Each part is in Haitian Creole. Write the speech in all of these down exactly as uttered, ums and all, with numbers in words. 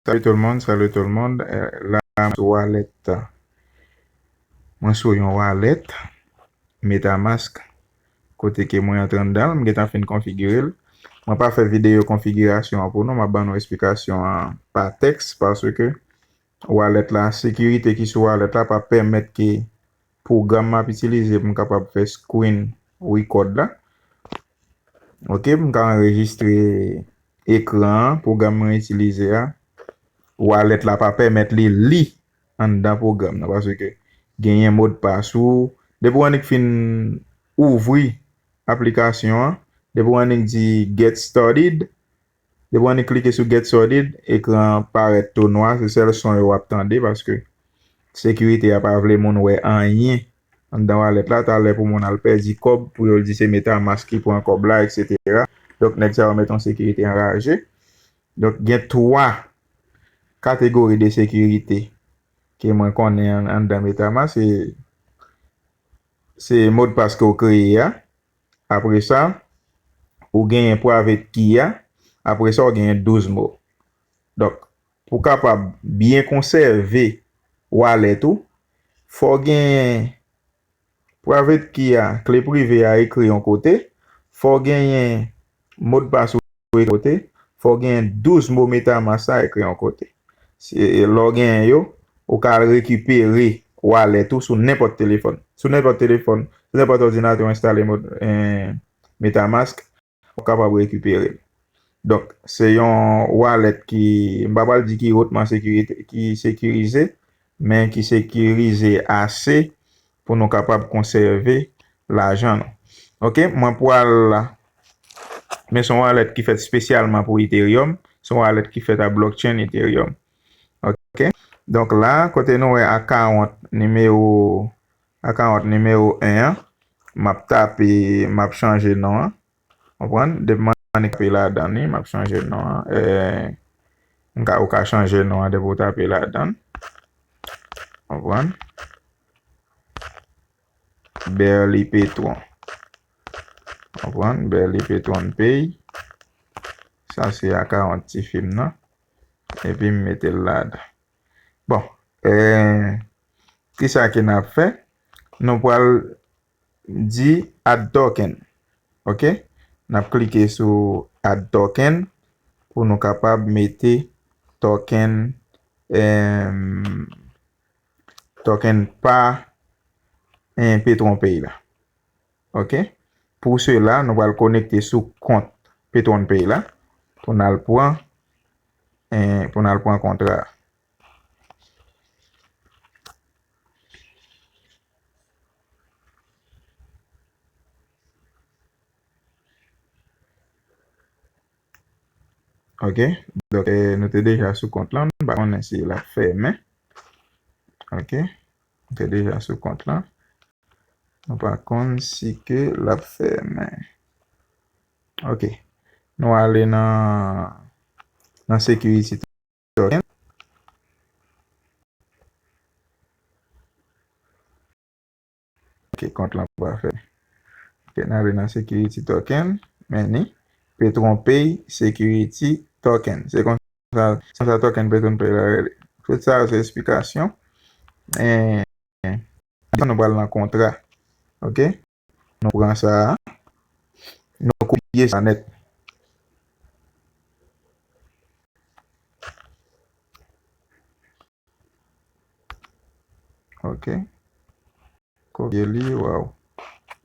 Salut tout le monde, salut tout le monde. Eh, la, mwen sou wallet. Mwen sou yon wallet MetaMask. Kote ke mwen antre anndan l, mwen gentan fin konfigire l. Mwen pa fè videyo konfigirasyon an pou nou, m ap ban nou eksplikasyon an pa tèks, paske wallet la, sekirite ki sou wallet la pa pèmèt ke pwogram m ap itilize pou m kapab fè screen record la. Ok, m ka anrejistre ekran an, pwogram mwen itilize a. Wallet la pa pèmèt li li anndan pwogram nan, paske genyen modpas ou. Depi w annik fin ouvri aplikasyon an, depi w annik di get started, depi w annik klike sou get started, ekran an parèt tou nwa, se sèl son yo w ap tande, paske sekirite a pa vle moun wè anyen anndan wallet la, talè pou moun al pèdi kòb, pou yo di se MetaMask ki pran kòb la, et cetera. Donk, nèg sa yo met yon sekirite anraje. Donk, gen twa kategori de sekirite ke mwen konnen an-, anndan MetaMask, se, se modpas ke w kreye a. Apre sa, ou genyen private key a. Apre sa, ou genyen douz mo. Donk, pou w kapab byen konsève wallet ou, fò w genyen private key a, kle prive a ekri yon kote, fò w genyen modpas ou ekri yon kote, fò w genyen douz mo MetaMask sa ekri yon kote. Se, lè w genyen yo, ou ka al rekipere wallet ou sou nenpòt telefòn. Sou nenpòt telefòn, sou nenpòt òdinatè w enstale mod, eh, MetaMask, w ap kapab rekipere l. Donk, se yon wallet ki, m pa pral di ki otman sekirite, ki sekirize, men ki sekirize ase pou nou kapab konsève lajan nou. Ok, mwen pral, men se yon wallet ki fèt espesyalman pou Ethereum, se yon wallet ki fèt a blockchain Ethereum. Ok, donk la, kote nou wè account nimewo, account nimewo en an, m ap tape, m ap chanje non an. Konprann? Depi m annik tape ladan li, m ap chanje non an. Eh, m ka, ou ka chanje non an depi w tape ladan. Konprann? Berly Petron. Konprann? Berly Petron Pay. Sa se account ti fi m nan. Epi m mete l ladan. Bon, eh, kisa ke n ap fè? Nou pral di add token. Ok? N ap klike sou add token pou nou kapab mete token, em, token pa, em, Petron Pay la. Ok? Pou sela, nou pral konekte sou kont Petron Pay la pou n al pran, em, pou n al pran kontra a. Ok, donk, eh, nou te deja sou kont lan, nou pa konnen si l ap fèmen. Ok, nou te deja sou kont lan. Nou pa konn si ke l ap fèmen. Ok, nou ale nan, nan security token. Ok, kont lan pa fè. Ok, n ale nan security token, men ni Petron Pay Security Token. Se konsa, se konsa token Petron Pay la rele. Tout sa yo se esplikasyon. Eh, nou pral nan kontra. Ok? Nou pran sa a. Nou kopye sa nèt. Ok. Kopye li, waw.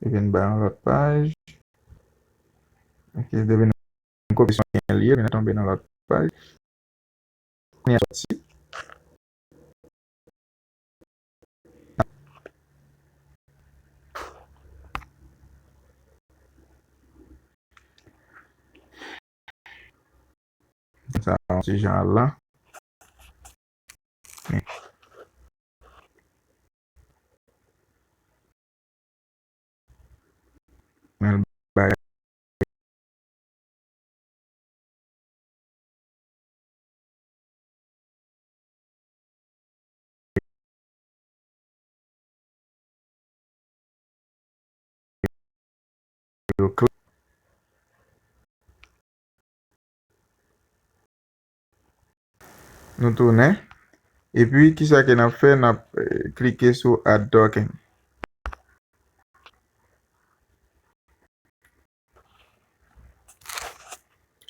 Li vin bay yon lòt paj. Ok, depi nou kopye sou yon lyen, li vin tonbe nan lòt paj. Kounye a sòti. Sa yon ti jan la. Men l bay yo kle. Nou tounen. Epi, kisa ke n ap fè? N ap, eh, klike sou Add Token.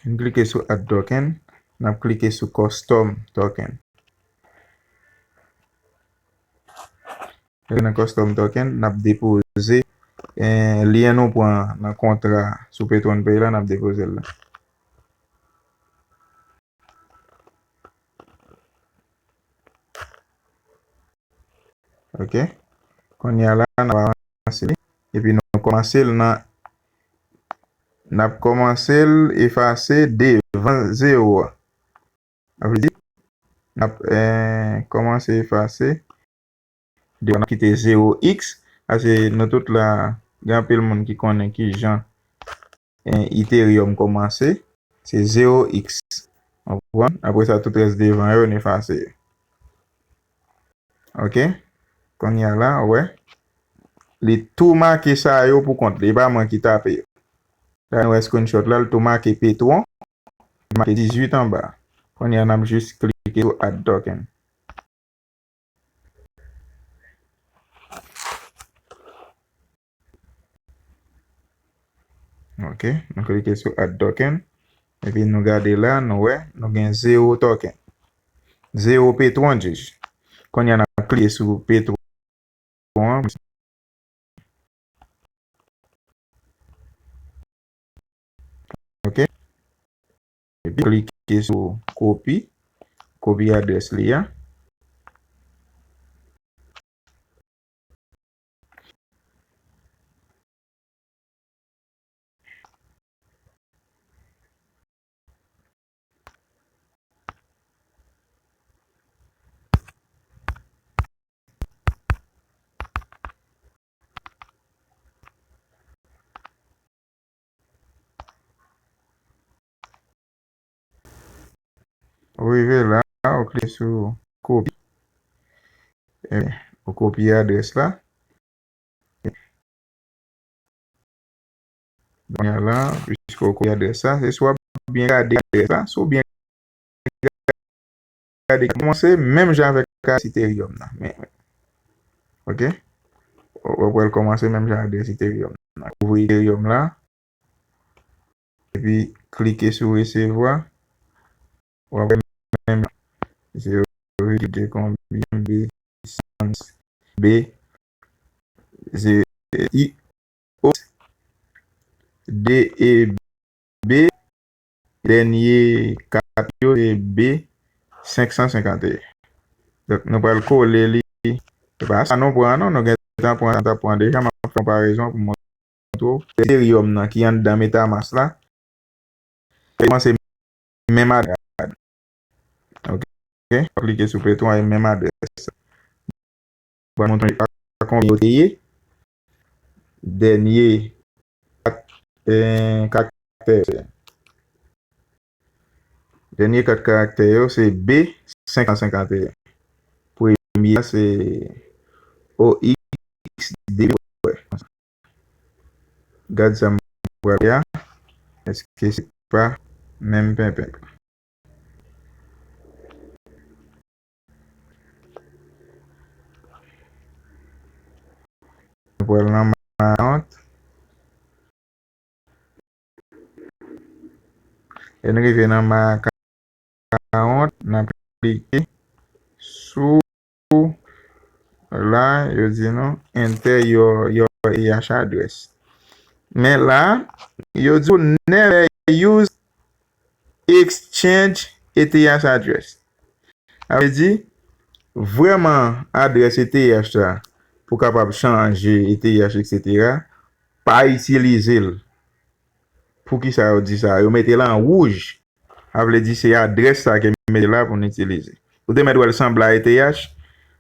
N klike sou Add Token, n ap klike sou Custom Token. Nan Custom Token, n ap depoze, eh, lyen nou pran nan kontra sou Petron Pay la, n ap depoze l la. Ok. Kounye a la, n ap avanse li. Epi nou kòmanse l nan, n ap kòmanse l efase devan zewo a. Sa vle di, n ap, eh, kòmanse efase devan, n ap kite zewo x, paske nou tout la, gen anpil moun ki konnen ki jan, eh, Ethereum kòmanse, se zewo x. Konprann? Apre sa, tout rès devan yo, n efase yo. Ok? Kounye a la, ou wè. Li tou make sa yo pou kont li. E pa mwen ki tape yo. La, nou wè screenshot la, li tou make Petron. Li make dizuit anba. Kounye a, n ap jis klike sou Add Token. Ok, nou klike sou Add Token. Epi nou gade la, nou wè, nou gen zewo token. Zewo Petron, jij. Kounye a n ap klike sou Petron an. Ok. Epi klike sou kopi. Kopi adrès li a. Ou rive la, ou klike sou kopi. E, ou kopye adrès la. Kounye a la, piske ou kopye adrès la, se swa w ap byen gade adrès la, si w byen gade, kòmanse menm jan avèk adrès Ethereum nan. Men, ok? W ap wè l kòmanse menm jan adrès Ethereum nan. Ouvri Ethereum la. Epi klike sou resevwa. W ap wè menm zewo virgil de konbyen B sans B ze I O D E B. Dènye kat yo se B senk san senkant e en. Donk, nou pral kole li. Se pa sa nou pran, non. Nou gentan pran, ta pran deja. M ap fè konparezon pou montre w Ethereum nan ki anndan MetaMask la. Petron se menm adrès. Ok. Klike sou Petron e menm adrès. Pral montre a konbyen yo te ye. Dènye kat, eh, karaktè. Dènye kat karaktè yo se B senk san senkant e en. Premye a se O X D. Gad sa m pral fè a. Èske se pa menm penpen? Nou pral nan Mount. Lè n rive nan Mount, n ap klike sou la, yo di nou, enter your, your E T H address. Men la, yo di w never use exchange E T H address. Sa vle di, vrèman, adrès E T H la, pou kapab chanje E T H, etsetera, pa itilize l. Poukisa yo di sa? Yo mete l an wouj. Sa vle di se adrès sa ke m mete la pou n itilize. Ou te mèt wè l sanble a E T H,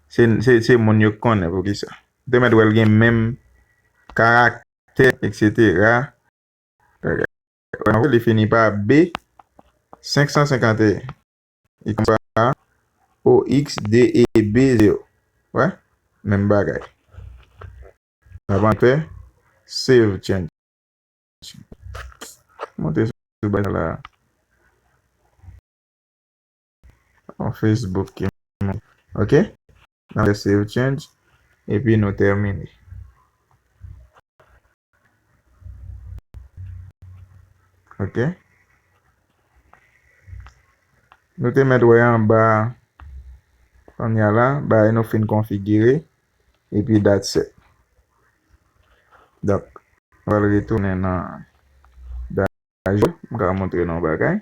se, se, se moun yo k konnen poukisa. Ou te mèt wè l gen menm karaktè, etsetera. Wè, li fini pa B senk san senkant e en. Li kòmanse pa O X D E B zewo. Wè? Menm bagay. N ap antre, save change. Monte sou bagay la. yon Facebook ki monte. Ok? N ap fè save change. Epi nou tèmine. Ok? Nou te mèt wè anba kounye a la, bagay nou fin konfigire. Epi that's it. Donk, nou pral retounen nan dashboard. M ka montre nou yon bagay.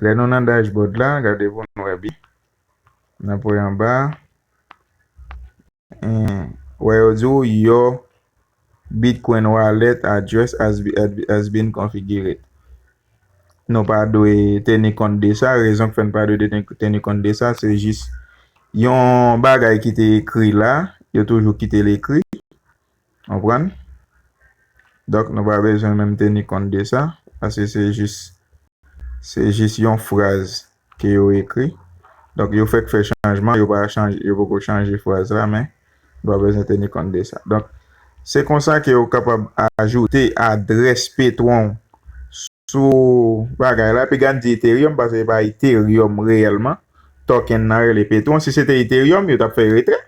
Lè nou nan dashboard la, gade pou nou wè byen. N ap wè anba. Wè yo di w your Bitcoin wallet address has, be- has been configured. Nou pa dwe teni kont de sa. Rezon k fè n pa dwe teni, teni kont de sa, se jis yon bagay ki te ekri la, yo toujou kite l ekri. Konprann? Donk, nou pa bezwen menm teni kont de sa, paske se jis, se jis yon fraz ke yo ekri. Donk, yo fèk fè chanjman, yo pa chanje, yo poko chanje fraz la, men nou pa bezwen teni kont de sa. Donk, se konsa ke yo kapab ajoute adrès Petron sou bagay la. Epi Gandhi Ethereum, paske se pa Ethereum reyèlman. Token nan rele Petron. Si se te Ethereum, yo t ap fè retrè.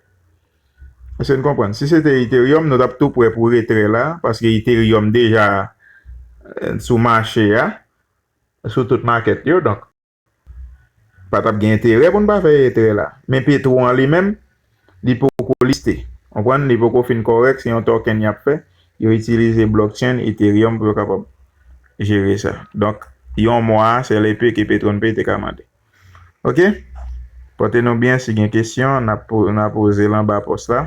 Èske n konprann? Si se te Ethereum, nou t ap tou prè pou retrè la, paske Ethereum deja eh, sou mache a, sou tout market yo, donk pa t ap gen enterè pou n pa fè retrè la. Men Petron an li menm, li poko liste. Konprann? Li poko fin kòrèk, se yon token y ap fè. Yo itilize blockchain Ethereum pou yo kapab jere sa. Donk, yon mwa, se le pe ke Petron Pay te ka mande. Ok? Pòte nou byen, si gen kesyon, n ap po- n ap poze l anba pòs la.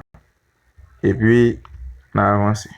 Epi, n a avanse.